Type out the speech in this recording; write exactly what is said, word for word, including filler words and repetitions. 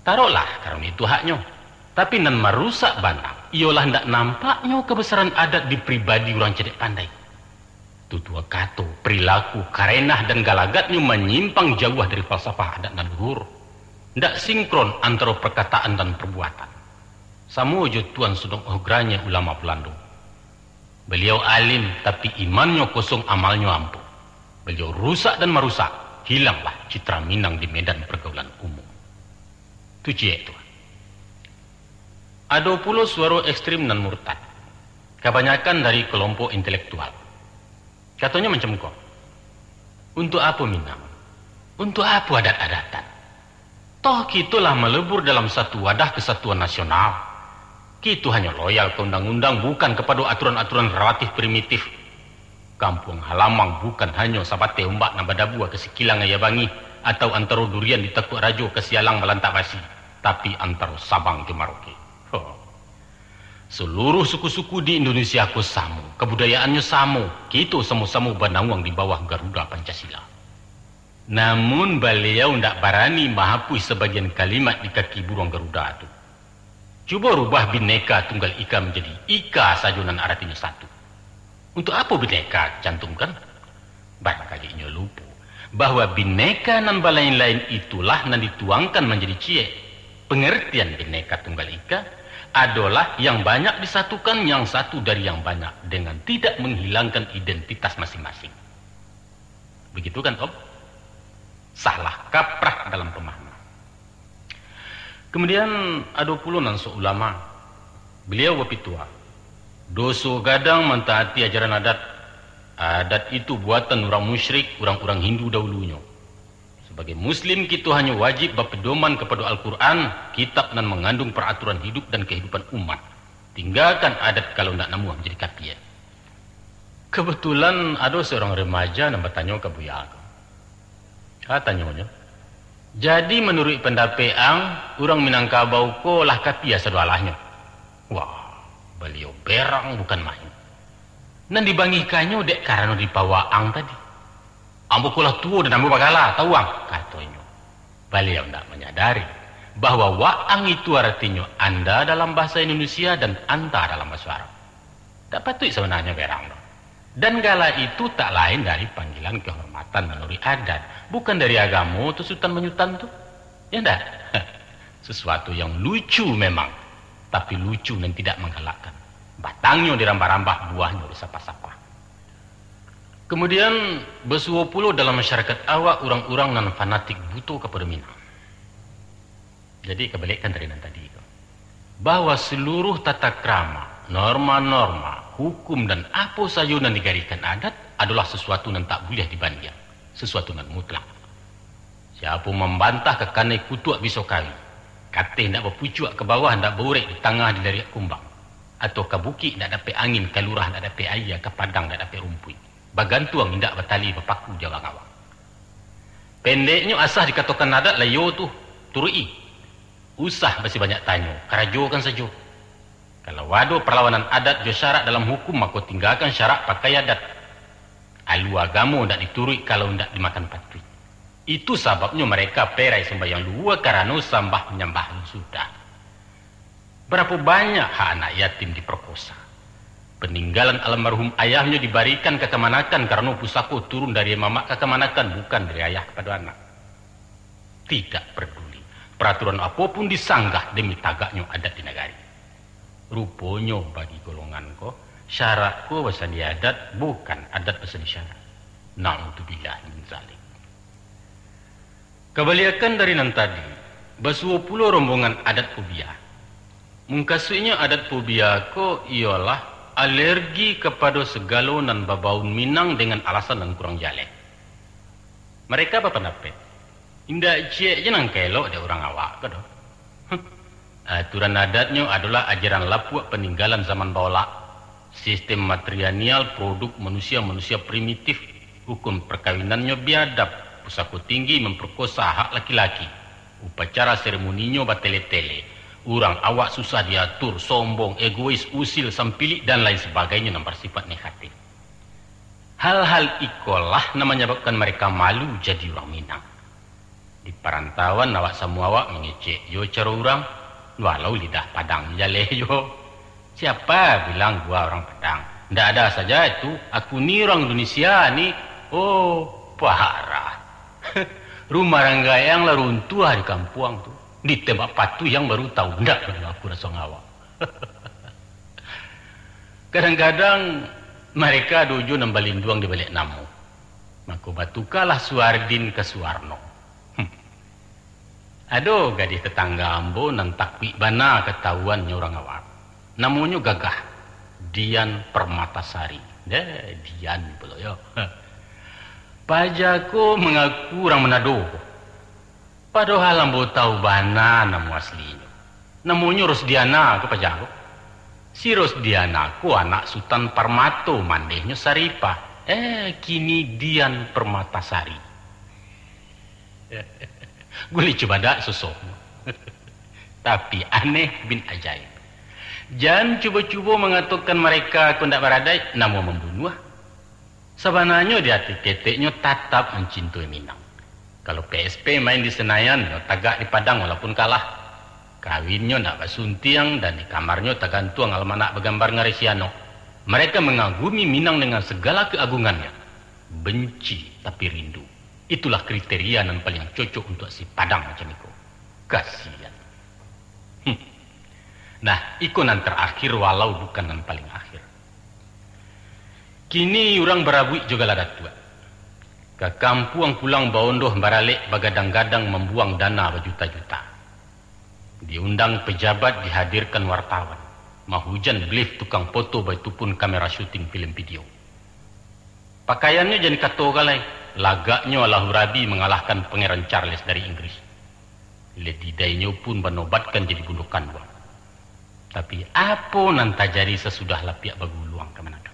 Taroklah karano itu haknyo. Tapi nan marusak bana, iyolah ndak nampaknyo kabasaran adat di pribadi urang cadiak pandai. Tutua kato, perilaku, karenah, dan galagatnyo manyimpang jauah dari falsafah adat nan luhur. Ndak sinkron antaro perkataan dan perbuatan. Samo jo Tuan Sudong Ohgranye ulama Bulando. Baliau alim, tapi imannyo kosong, amalnyo ampuh. Baliau rusak dan marusak, hilanglah citra Minang di medan pergaulan umum. Tu ciek tu. Ado pulo suaro ekstrim nan murtad, kabanyakan dari kelompok intelektual. Katonyo macam ko, "Untuk apo Minang? Untuk apo adat-adatan? Toh kito lah malebur dalam satu wadah kesatuan nasional. Kito hanyo loyal ka undang-undang, bukan kapado aturan-aturan relatif primitif. Kampuang halamang bukan hanyo sabateh ombak nan badabua ka sikilang aia bangih, atau antaro durian di Takuak Rajo ka sialang malantak basi, tapi antaro Sabang jo Marauke." Ho. Saluruh suku-suku di Indonesia ko samo, kabudayaannyo samo, kito samo-samo banauang di bawah Garuda Pancasila. Namun baliau ndak barani mahapuih sabagian kalimat di kaki buruang Garuda tu. Cubo rubah Bhinneka Tunggal Ika manjadi Ika sajo nan aratinyo satu. Untuk apo Bhinneka cantumkan? Barangkali inyo lupo, bahwa Bhinneka nan balain-lain itulah nan dituangkan manjadi ciek. Pengertian Bhinneka Tunggal Ika adolah yang banyak disatukan yang satu dari yang banyak dengan tidak menghilangkan identitas masing-masing. Begitu kan, Om? Salah kaprah dalam pemahaman. Kemudian, ado pulo nan saulama. Baliau bapituah, "Doso gadang mantaati ajaran adat. Adat itu buatan urang musyrik, urang-urang Hindu dahulunyo. Sabagai muslim, kito hanyo wajib bapedoman kapado Al-Quran, kitab nan mangandung paraturan hidup dan kahidupan umat. Tinggakan adat kalau ndak namuah manjadi kapia." Kebetulan ado seorang remaja nan batanyo ka Buya ko. Katanyo nyo, "Jadi manuruik pandapek ang, urang Minangkabau ko lah kapia sado alahnyo?" Wah, baliau berang bukan main. "Nan dibangihkannyo dek karano dipawaang tadi. Ambo ko lah tuo dan ambo bagala, tau ang?" katonyo. Baliau ndak manyadari bahwa waang itu aratinyo anda dalam bahasa Indonesia dan anta dalam bahasa Arab. Tak patuik sabananyo berang tu. Dan gala itu tak lain dari panggilan kehormatan manuruik adat, bukan dari agamo tu sutan manyutan tu. Ya ndak? Sesuatu yang lucu memang, tapi lucu nan tidak manggalakkan. Batangnyo dirambah-rambah, buahnyo disapah-sapah. Kemudian, basuo pulo dalam masyarakat awak urang-urang nan fanatik buto kapado Minang. Jadi, kabalikkan dari nan tadi tu, bahwa seluruh tata krama, norma-norma, hukum, dan apo sajo nan digarihkan adat adolah sesuatu nan tak buliah dibandiang, sesuatu nan mutlak. Siapo mambantah ka kanai kutuak biso kawi, kateh ndak bapucuak ka bawah, ndak baurek di tangah dilariak kumbang, atau ka bukik ndak dapek angin, ka lurah ndak dapek aia, ka padang ndak dapek rumpuik, bagantuang indak batali, bapaku di awang-awang. Pendeknyo, asah dikatokan adat lah iyo tu, turuik-i. Usah basi banyak tanyo, karajokan sajo. Kalau ado parlawanan adat jo syarak dalam hukum, mako tinggakan syarak pakai adat. Alua agamo ndak dituruik kalau ndak dimakan patuik. Itu sababnyo mareka perai sumbayang luhua karano sambah manyambah sudah. Barapo banyak hak anak yatim diperkosa. Paninggalan almarhum ayahnyo dibarikan ka kamanakan karano pusako turun dari mamak ka kamanakan, bukan dari ayah kapado anak. Tidak parduli, paraturan apo pun disanggah demi tagaknyo adat di nagari. Ruponyo bagi golongan ko, syarak ko basandi adat, bukan adat basandi syarak. Na'udzubillah min zalik. Kabaliakan dari nan tadi, basuo pulo rombongan adat fobia. Mukasuiknyo adat fobia ko iyolah alergi kapado sagalo nan babaun Minang dengan alasan nan kurang jaleh. Mareka bapandapek, indak ciek je nan ka elok dek urang awak ko doh. Aturan adatnyo adolah ajaran lapuak paninggalan zaman baolak. Sistem matrilineal, produk manusia-manusia primitif, hukum parkawinannyo biadab, pusako tinggi mamparkosa hak laki-laki, upacara seremoninyo batele-tele, urang awak susah diatur, sombong, egois, usil, sampilik, dan lain sabagainyo nan basifat negatif. Hal-hal ikolah nan manyababkan mareka malu jadi urang Minang. Di parantauan awak samo awak mangecek jo caro urang, walau lidah Padang jaleh jo. Siapa bilang gua orang Padang? Ndak ada saja itu, aku ni orang Indonesia ni. Oh, parah. Rumah ranggayang lah runtuah di kampuang tu. Ditembak patuh yang baru tahu, ndak aku raso ngawak. Kadang-kadang mereka dojo nan balinduang di baliak namo. Mako batukalah Suardin ka Suwarno. Hmm. Ado gadih tatangga ambo nan takuik bana katahuannyo urang awak. Namonyo gagah, Dian Permatasari. Deh, Dian pulo yo. Paja ko mangaku urang Manado. Padohal ambo tahu bana namo aslinyo. Namonyo Rosdiana ko paja ko. Si Rosdiana ko anak Sutan Parmato, mandehnyo Saripah. Eh, kini Dian Permatasari. Gulih cubadak sosoh. Tapi aneh bin ajaib. Jan cubo-cubo mangatokan mareka ko ndak baradaik, namo mambunuah. Sabananyo di ati keteknyo tatap mancintoi Minang. Kalau P S P main di Senayan, nyo tagak di Padang walaupun kalah. Kawinnyo ndak basuntiang dan di kamarnyo tagantuang almanak bagambar ngareh si Anok. Mereka mengagumi Minang dengan segala keagungannya. Benci tapi rindu. Itulah kriteria nan paling cocok untuk si Padang macam iko. Kasian. Hmm. Nah, iko nan terakhir walau bukan nan paling akhir. Kini urang barabuik jo gala datuak. Ka kampuang pulang baondoh baralek bagadang-gadang mambuang dana bajuta-juta. Diundang pejabat, dihadirkan wartawan. Mahujan blif tukang foto, baitu pun kamera syuting film video. Pakaiannyo jan dikatokan lai, lagaknyo Allahu Rabi mangalahkan Pangeran Charles dari Inggris. Lady Di-inyo pun banobatkan jadi bundo kanduang. Tapi, apo nan tajadi sasudah lapiak baguluang ka manakam?